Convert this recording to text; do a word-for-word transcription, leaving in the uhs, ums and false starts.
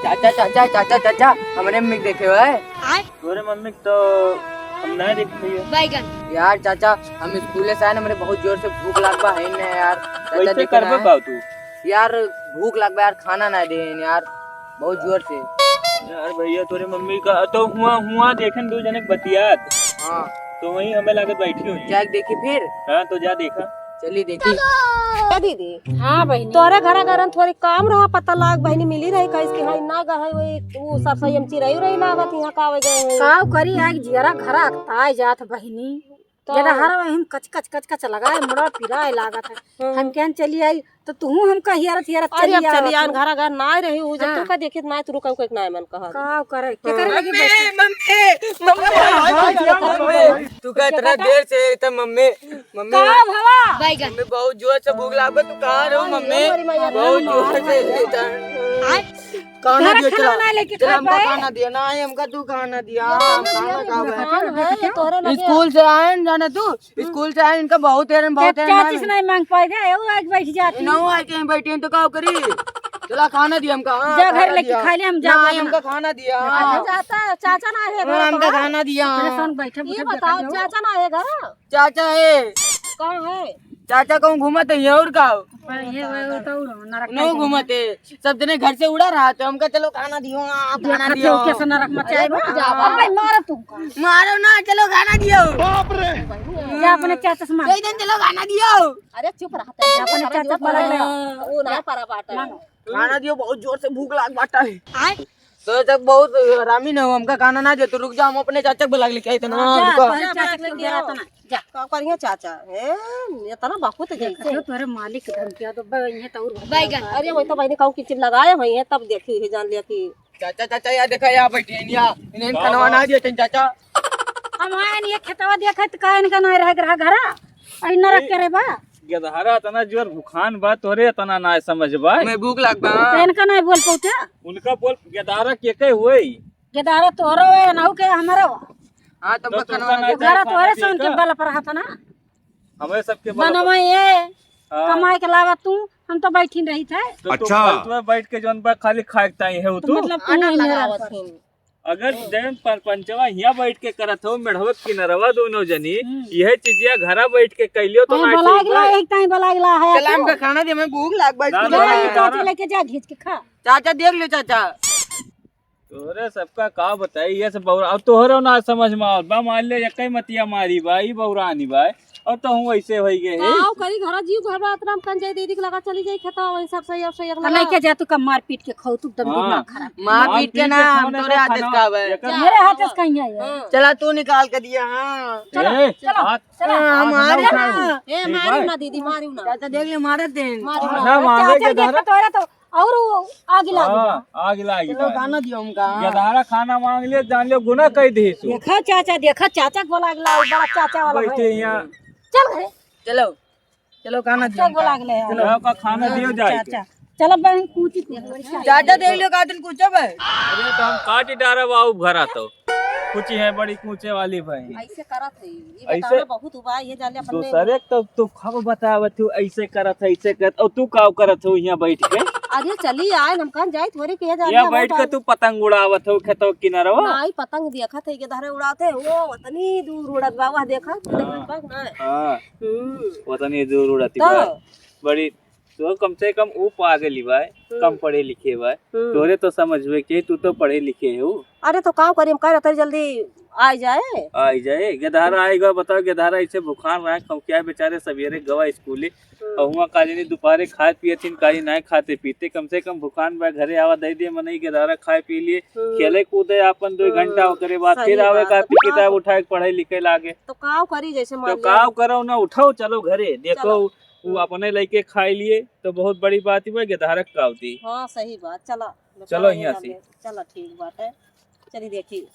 चाचा, चाचा, चाचा, चाचा, हमरे मम्मी के देखे हो है? तोरे मम्मी के तो हम ना देखे भैया। यार चाचा, हम स्कूल से आए ना, हमरे बहुत जोर से भूख लाग बा है ना यार। चाचा वैसे देखे ना करबे है। बाबू तू? यार भूख लाग बा यार, खाना ना दे यार, बहुत जोर से। यार भैया, तोरे मम्मी का तो हुआ, हुआ देखे दो जने बतियात। हाँ। तो वहीं हमें लागत बैठी हुई। जाके देखी फिर। हाँ, तो जा देखा। चली देखी। ए दीदी। हाँ बहिनी। तोरे घरा घरन थोड़ी काम रहा, पता लाग बहिनी मिली रही, कहिस कि हाँ, ना गए, वही उ सब सही हम चिरई रही लागत, यहाँ का आवे गए हैं। काव करी, आग जियरा घरा अकताए जात बहिनी। तो जरा हर वही कच कच कच कच लगाए, मुड़ा पिराए लागत है। हाँ। हम कहन चली आई, तो तू हमका हियरत हियरत अरे, चली अब चली आवत आन हो। घरा घर ना रही, उ जब हाँ। तुमका देखित ना, तू रुका, कोई ना मन कहा। काव करे, के करे लगी मम्मी, बैठी? मम्मी, मम्मी, हाँ, हाँ, मम्मी, हाँ। तू का इतना देर से, इतना मम्मी, मम्मी, का भवा? मम्मी, बहुत जोर से भूख लागल, तू कहाँ रहो, मम्मी? अरे, मम्मी, बहुत जोर से, आय। खाना घर दियो, खाना चला। ना लेके चला, खा हमका पाए। खाना दिया, ना, हमका तू खाना दिया, हम खाना खावे। खाना है, तोहरे लगे। स्कूल से आए न, जाना तू, स्कूल से आए, इनका बहुत हैरान, बहुत ते हैरान चाची है। से नहीं मांग पाए दे, वो आके बैठ जाती। ना, आके हम बैठे हैं, तो का करी? चला, खाना दिया हमका, हाँ, जा घर खाना लेके दिया। खा ले, हम जा ना, खाना। हमका खाना दिया, हाँ। अच्छा, जाता, चाचा ना है हाँ, घर हमका का? खाना दिया। परेशान बैठे, ये बैठे बताओ, देखा जाओ। चाचा ना है घर? चाचा है। कहाँ है? चाचा कहूँ घूमत है, और का? पर ये वो तो नरक नहीं में घूमत है, सब जने घर से उड़ा रहा, तो हमका चलो खाना दियो, हाँ, खाना देखा दियो। कैसे नरक मचाए अरे, बा। जा, भाई, मारो तुमको। मारो ना, चलो खाना दियो। बाप रे। जा अपने चाचा से मांग। दे दे, चलो खाना दियो। अरे, चुप रहा, जा अपने चाचा से मांग ले। वो ना परा बाटा। मांगो। खाना दियो, बहुत जोर से भूख लाग बाटा है। आय। तो जब बहुत हरामी न हो, हमका खाना ना दे, तो रुक जा, हम अपने चाचा के बुला के लेके आई थे ना, हाँ, जा, रुको। अपने चाचा के लेके आओ। जा। का करिया चाचा? ए, ये तना बापू तो जैसे। देखो, तोरे मालिक धमकिया तो ब-, ये तो और बैगन। अरे, वो तो मैंने कहूँ कि चिप लगाए हुई है, तब देखी है, जान लिया कि चाचा, चाचा, या देखा, या बैठी है, या, इन्हें बाबा। खाना ना दिया, चाचा। हम आए नहीं, ये खेतवा देखा, तो का इनका ना रह गया घरा? आई नरक ए, करे बा। गेदहरा इतना जोर भुखान बा, तोरे इतना ना समझ बा। मैं भूख लाग बा। तो इनका ना बोल पाते? उनका बोल, गेदहरा के के होई? गेदहरा तोरो है, नहु के हमरो। हाँ, तो तो बकनवा तुमका ना दे। गेदहरा खाना तोरे से उनके पीता? बल पर हाथ ना। हमें सबके बल पर। मनवा ये, हाँ। कमाए के लावा तू, हम तो बैठी रही थे। तो तू अच्छा। फालतू में बैठ के जौन बा खाली खाए के ताई है उ तो तू? मतलब तू आटा नहीं लगावत मेरा हूँ। अगर जैन पर-, पंचवा हियाँ बैठ के करत हो, मेढ़वा किनरवा दोनों जनी, हम्म। यह चीजिया घरा बैठ के कैलियो तो अरे ना बलाग ठीक ला, बा। एक टाइम बलाग ला है चला, तू। हमका खाना दे, मैं भूख लाग बा, ना, स्कूल ना, जाए। ना, चाचा ना। लेके जा, घींच के खा। चाचा देख लो, चाचा। तोरे सबका का बताई, ये सब बौरा, अब तोहरो ना समझ में आवत बा, मान ले, एक ही मतिया मारी बा, ई बौरानी बा, और तो हूँ ऐसे होई गए है। आओ, करी घरा जीव घबरा, इतना हम कंजई दीदी के लगा चली जाई खेतवा, वहीं सब सही, अब सही, अब तो लगा। लेके जा, तू का मार पीट के खाओ, तू एकदम हाँ। दिमाग खराब। मार मार पीट के पीट ना, के हम खाओ, तोरे ना हाथ से खाना। खावे। एक मेरे हाथ से कहीं है ये। हाँ। चला, तू निकाल के दिया, हाँ। चलो, ए, चलो, हाथ चलो। हाँ, हम हाथ आ रहे उठाओ। हैं। ए, ठीक मारू बा? ना दीदी, मारू ना। चाचा देख ले, मारत हैं। मारू ना। ना, मारे चाचा के देख के धरा। तोरा तो और वो आग लागी हाँ, बा। आग लागी चलो, बा। खाना दियो हमका। गेदहरा खाना मांग ले, जान ले गुना कई दे सो। देखा चाचा, देखा चाचा के बोला अगला, बड़ा चाचा वाला बैठे भाई। यहाँ। चल घरे। चलो, चलो खाना दियो चाचा के बोला हमका। अगले यार। चलो। का खाना दियो जाए के। चाचा। चलो बहन, कूची तू। चाचा देख लियो, का दिन कूचब है। अरे तो हम काटी डारा बाबू घर आतो। कुछ है बड़ी कूचे वाली भाई। ऐसे करत है, ये ऐसे बताना बहुत हुआ, ये जान ले अपन में। दूसरे तो तू खब बतावत हो, ऐसे करत है, ऐसे करत, और तू का करत हो यहाँ बैठ के? अरे चली आए, हम कहाँ जाए, थोड़ी के जान ले, यहाँ हम बैठ के तो तू पतंग उड़ावत हो खेतवा किनारवा। नहीं, पतंग देखत है, के धरे उड़ाते हैं, वो उतनी दूर उड़त बा, वह देखा, हाँ। देखत बा, नहीं। हाँ। हम्म। उतनी दूर उड़त तो बा। बड़ी तो कम से कम ऊ पागल ही बा, हम्म। कम पढ़े लिखे बा। हम्म। तोरे तो समझ में के, तू तो पढ़े लिखे हो। अरे तो का करी, हम कह रहे तेरे जल्दी आ जाए। आ जाए, गेदहरा आएगा, बताओ, गेदहरा ऐसे भुखान रहा है, खौकिया बेचारे सवेरे गवा स्कूले, हम्म। और हुआ काजनी दोपहरे खाए पिए थीन, काजी ना खाते पीते, कम से कम भुखान बा, घरे आवा दे दे मनई गेदहरा खाए पी लिए, हम्म। खेले कूदे अपन दो हम्म। घंटा, ओकरे बाद सही फिर आवे बात, कापी तो किताब का उठाए के पढ़े लिखे लागे। तो का करी, जैसे तो मान का जाए। करो ना, उठाओ, चलो घरे, देखो। चलो। उ अपने लइके खाए लिए तो बहुत बड़ी बात ही बा, गेदहरा के का होती। हाँ, सही बात। चला, चलो, हियाँ से। चला, ठीक बात है। चली देखी।